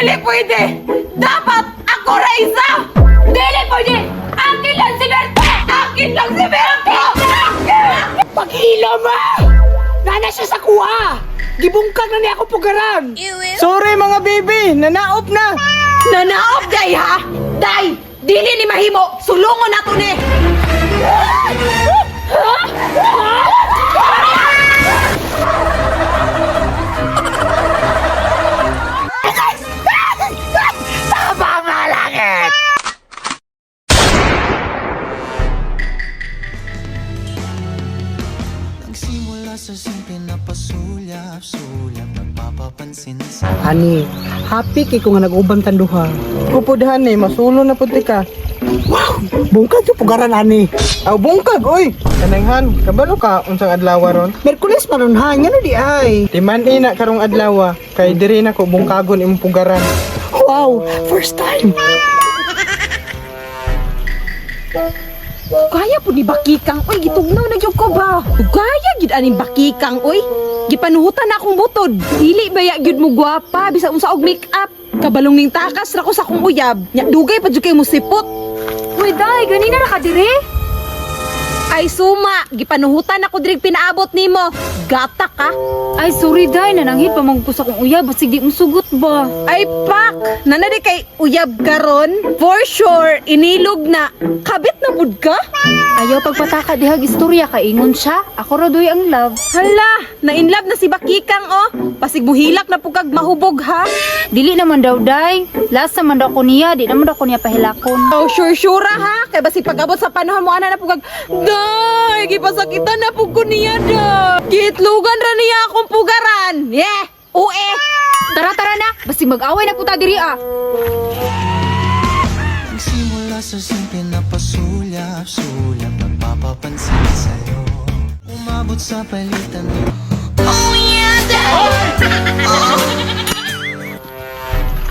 Dili pwede! Dapat ako ra isa! Dili pwede! Akin lang si Berto! Akin lang si Berto! Paghilo mo! Nana siya sa kuha! Gibungkag na niya ako pugaran! Sorry mga baby, nanaop na. Nanaop day ha! Day! Dili ni mahimo! Sulungon na to ni! Nagsimula sa simple na pasulyap-sulyap. Nagpapapansin sa Ani, happy kay ko nga nag-uban tanduha. Kupudhan eh, masulo na pud ka. Bungkag yung pugaran ani. Aw bungkag oy. Kananghan, kabalo ka unsang adlaw ron? Merkules man ron ha, ngano di ay. Timan ina karong adlaw kay diri na ko bungkagon imong pugaran. Wow, first time. Kaya po ni Bakikang, oy, gitugnaw na gyud ko ba? Kaya gyud aning Bakikang, oy. Gipanuhutan na akong butod. Dili baya gyud mo gwapa bisa unsa og make-up. Kabalong ning takas ra ko sa akong uyab. Nya dugay pa jud kay mo sipot. Uy, day, ganina ra ka dire? Ay suma, gipanuhutan ako diri pinaabot nimo. Gata ka. Ay, sorry, day, nananghid pa man ko sa akong uyab, basig di mo sugot ba? Ay pak, nanadi kay uyab karon. For sure, inilog na. Kabit na pud ka? Ayaw pagpataka dihag istorya kay ingon siya. Ako ra doy ang love. Hala, na in love na si Bakikang oh. Pasig buhilak na pugag mahubog ha. Dili naman daw, day. Last naman daw ko niya, di naman daw ko niya pahilakon. Oh, sure sure ha. Kay basi pag-abot sa panahon mo ana na pugag, "Day, gipasakitan na pug ko niya da. Gitlugan ra niya akong pugaran." Yeah, ue. Tara, tara na, basig mag-away na puta diri ah. Nagsimula sa simple na pasulyap-sulyap. Nagpapapansin sa'yo. Umabot sa palitan ng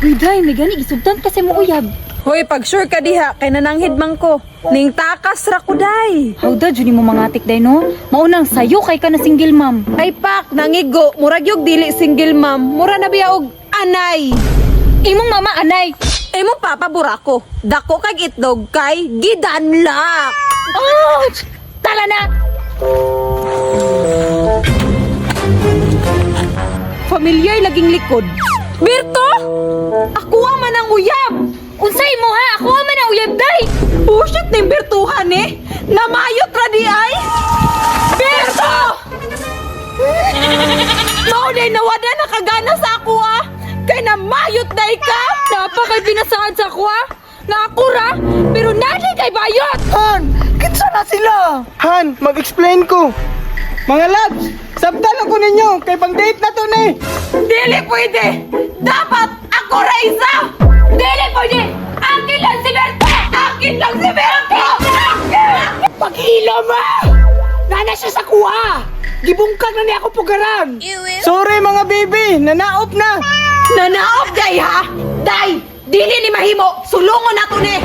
Uy, day, may gani gisugtan kasi mo uyab. Hoy, pag sure ka diha kay nananghid man ko. Ning takas ra ko day. Hawda, jud mo mangatik day no. Maunang sayo kay ka na single ma'am. Ay pak, nangigo, murag yung dili single ma'am. Mura na biya og anay. Imong mama anay. Imo papa burako. Dako kag itlog kay gidanlak. Ouch! Tala na. Familiar laging likod. Berto! Ako man ang uyab! Unsay mo ha? Ako man ang uyab day. Bullshit na yung Bertuhan eh! Namayot ra di ay! Berto! Mao day nawada nakagana sa ako ah! Kay namayot day ka! Napa kay pinasahan sa ako ah. Nga ako ra, pero nani kay bayot. Han, kinsa na sila? Han, mag-explain ko. Mga loves, sabtan ako ninyo kay pang date na to ni. Dili pwede! Dapat ako ra isa! Dili pwede! Akin lang si Berto! Akin lang si Berto! Paghilo mo! Nana siya sa kuha! Gibungkag na niya ako pugaran! Sorry mga baby, nanaop na. Nanaop day ha! Day! Dili ni mahimo! Sulungon na to ni!